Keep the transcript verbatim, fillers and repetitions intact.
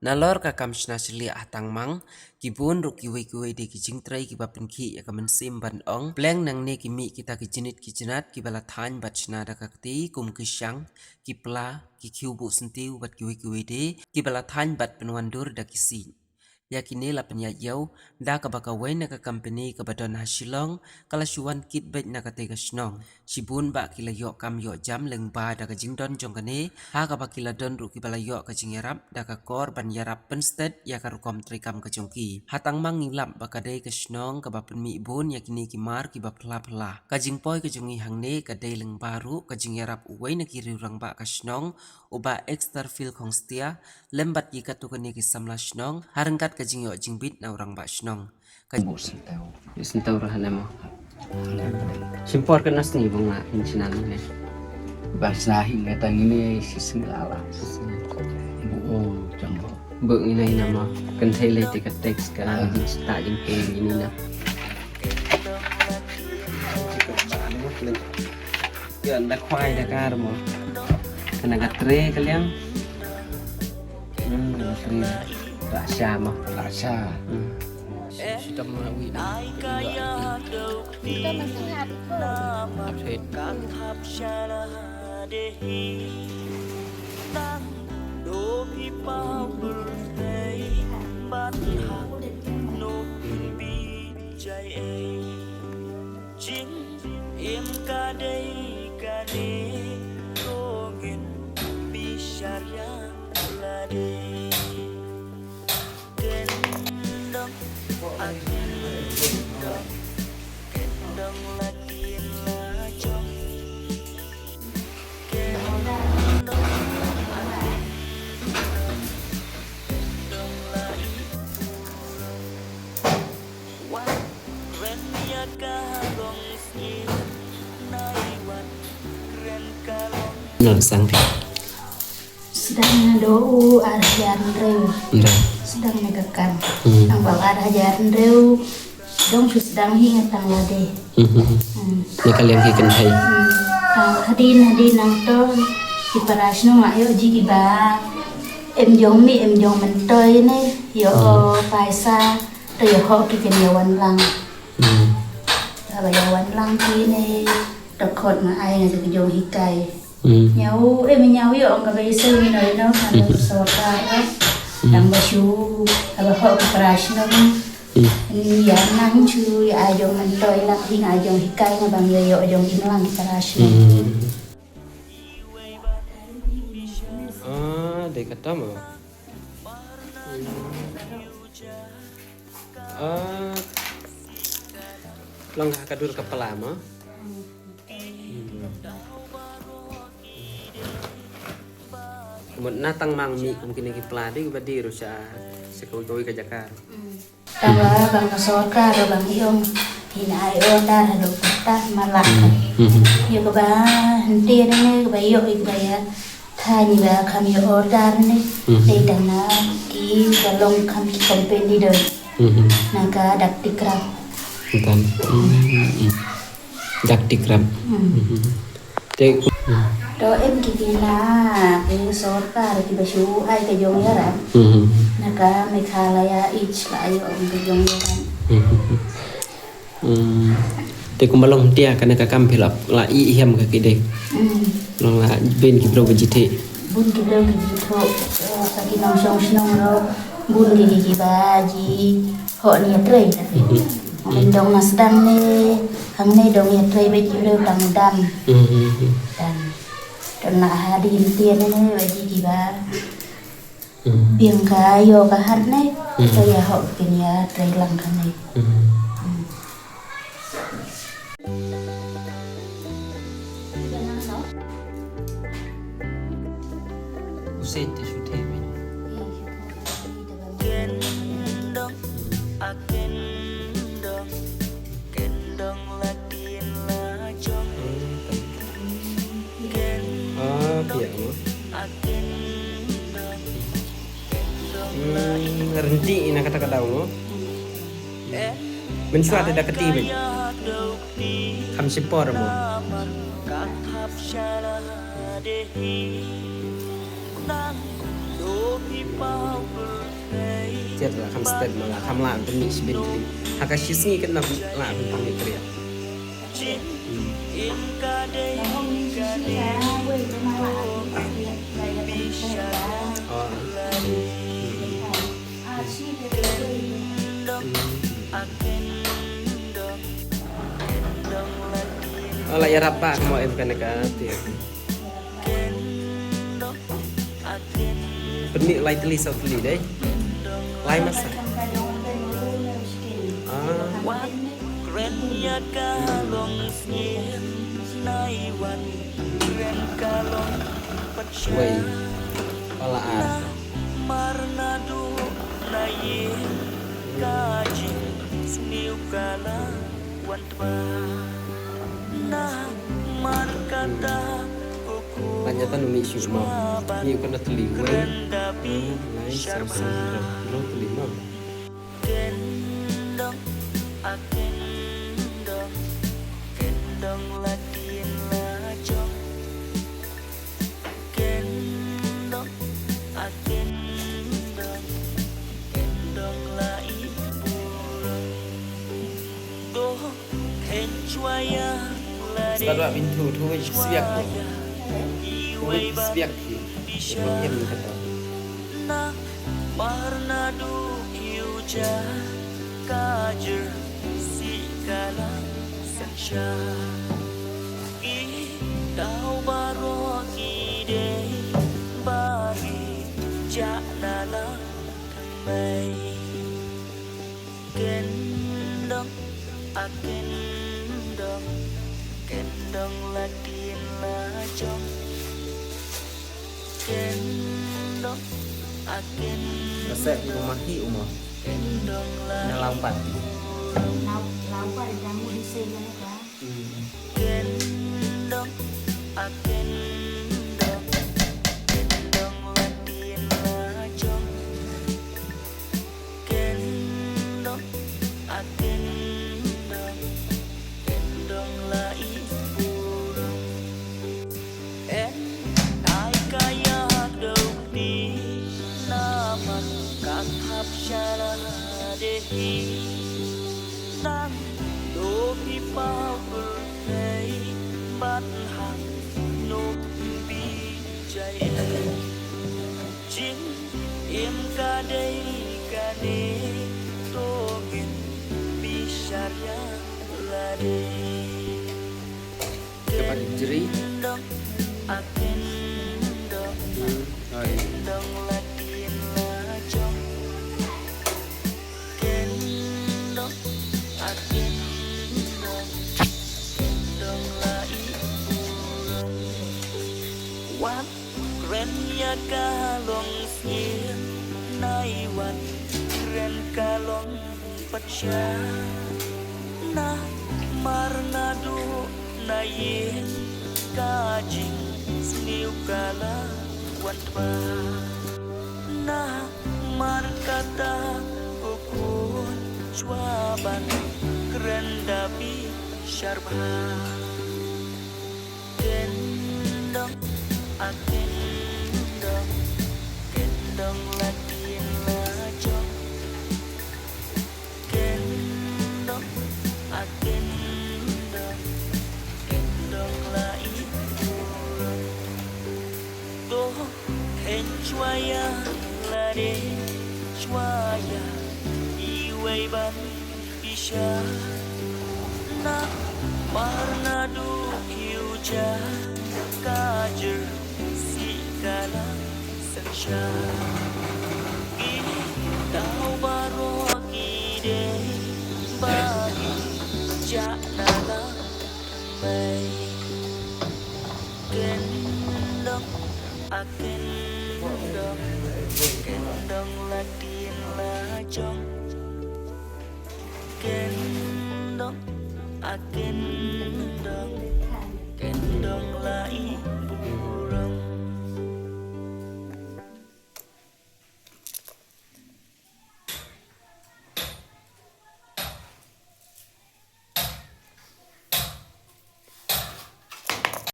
Nalor ka kam shna shiliah ha Tangmang, ki bun ruh kiwei kiwei de ki jingtrei kiba pynkhih ïa ka mynsiem ban ong, pleng nangne ki mih kita ki jnit ki jnat kiba la thaiñ bad shna da ka kti kum ki shang, ki pla, ki khiew buh syntiew bad kiwei kiwei de kiba la thaiñ bad pynwandur da ki siej. Ïa kine la pynïaid ïew da kaba kawei na ka company kaba don ha Shillong ka la shu wan kit beit na katei ka shnong. Shibun bah ki la ïoh kam ïoh jam lyngba da ka jingdon jong kane, ha kaba ki la don ruh kiba la ïoh ka jingïarap da ka kor ban ïarap pynstet ïa ka rukom treikam ka jong ki. Ha Tangmang ngi lap ba ka dei ka shnong kaba pynmih bun ïa kine ki mar kiba phylla phylla. Ka jingpoi ka jong ngi hangne ka dei lyngba ruh ka jingïarap uwei na ki riew rangbah ka shnong, u Bah Exterfield Khongstia, lem bad ki katto katne ki samla shnong, ha ryngkat ka jingïoh jingbit na u rangbah shnong. Ka buh syntiew. Buh syntiew ruh hane mo. Shim por katno sngi ba nga pynshna ne? Ba sa hi nga tang ne shi sngi la la. Oh, jumbo. Buk ina ina mo. Kan thei le te ka text ka jingstad jingpynshna ina. Ïa, da khwai da kar mo. Kana ka tre ka liang. Hmm, ka tre. Rasha mo. Rasha. Hmm. Shi tam ma wi. Kita masih hati ko. Update. Jingim ka dei kane, ko ngin bishar ïa lade. Ken dong, a ken dong, ken dong la kin la jong. Ken dong, a ken dong, ken dong la i. Nang sang ti. Sdang na do u ar hajar hynriew. Nda. Sdang na ka kam. Hmm. Nang ba ar hajar hynriew. Dong shu sdang hi nga tang lade. Hmm. Hmm. Na ka liang ki kynthei. Hmm. Ah, hadien hadien nangto ki para shnong nga ïoh ji kiba em jong mih em jong myntoi ne ïoh paisa. To ïa hok ki kin ïa wan lang. Hmm. Haba ïa wan lang ki ne, to khot nga ai nga jong hikai. Hmm. Ñiaw, eh, ñiaw ïoh ong kaba ïa siew ino ino, kan sorkar, eh. Hmm. Tang ba shu, haba hok ki para shnong. Hmm. Ïa nang shu, ïa ai jong myntoi lak hi nga ai jong hikai nga bang ïa ïoh jong imlang ki para shnong. Hmm. Ah, dei kata mo. Ah, long ha ka dur ka pla mo. Hmm. Mut na tang mang mi kum kine ki pla dei ba dei ruh sha, sha kawei kawei ka jaka. Hmm. Tang ba bang ka sorkar bang i ong hin ai order haduh kata ma lah. Hmm. Ïa kaba hynte ne kaba ïoh ïa kaba ïa thaiñ ba kham ïa order ne. Hmm. Dei tang na ki ba long kham ki company dei. Hmm. Na ka Dak Tikrap. Kan. Hmm. Dak Tikrap. Hmm. Hmm. Te, hmm. To em ki ki na ki sorkar kiba shu ai ka jong ïarap. Hmm. Na ka Meghalaya ich la ai ong ka jong ïarap. Hmm. Hmm. Te kumba long tia kane ka kam phi la i hiam ka ki dei. Hmm. Long la bun ki briew ba ji theh. Bun ki briew ba ji theh. Eh, ka ki nongshong shnong ruh. Bun ki ki ba ji hok nia trei. Hmm. Ngi dong na sdang ne, hangne dong ïa trei beit ki briew tang dam. Hmm. Dam. Tang na hadien tian ne ba ji kiba. Hmm. Biang ka ïoh ka hat ne, hmm, ka ïa hok kin ïa trei lang ka ne. Hmm. Hmm. Usai te shu te me. Ken dong, a ken dong, ken dong la tin la jong. Ken dong, a ken dong, ken dong la. Hmm, rynti ina kata ka daw mo. Mynshuwa te da kti beit. Kham shipor mo. Tiat la kham step ma la kham la pynmih shibit kli. Ha ka shi sngi kan la pynmih kli. Hmm. Oh. Hmm. Hmm. Oh, la ïarap ba mo em kane ka tiat. Pynmih lai tylli saw tylli dei. Lai masa. Ah. Wei. Pala ar. Tanya tanu mi shu mo. Mi kan da teli wei. Hmm, lai saw saw hynriew teli mo. Stad wa bin thu, thu wei sbiak. Thu wei sbiak. Em kata. Nasep ibu mahi uma. Na lampat. Lau lau pa di kamu di sini ka. Hmm. Ka ba jri. Oi. Wat kren ïa ka long sien, nai wat kren ka long pyrshah. Namar naduh na ïing ka jingsniew ka la wan tbah. Namar kata ko khun shuwa ban kren da bishar bha. Kyndong, a kyndong, kyndong la dien la jong. Kyndong, a kyndong, kyndong la i burom. To khein shuwa ïa lade, shuwa ïa iwei ban bishar. Namar naduh ïa u ja ka jyrsieh ka la synshar. Ki daw baroh ki dei ba ki jah na la thymmei. Kyndong, a kyndong, kyndong la dien la jong. Kyndong, a kyndong, kyndong la i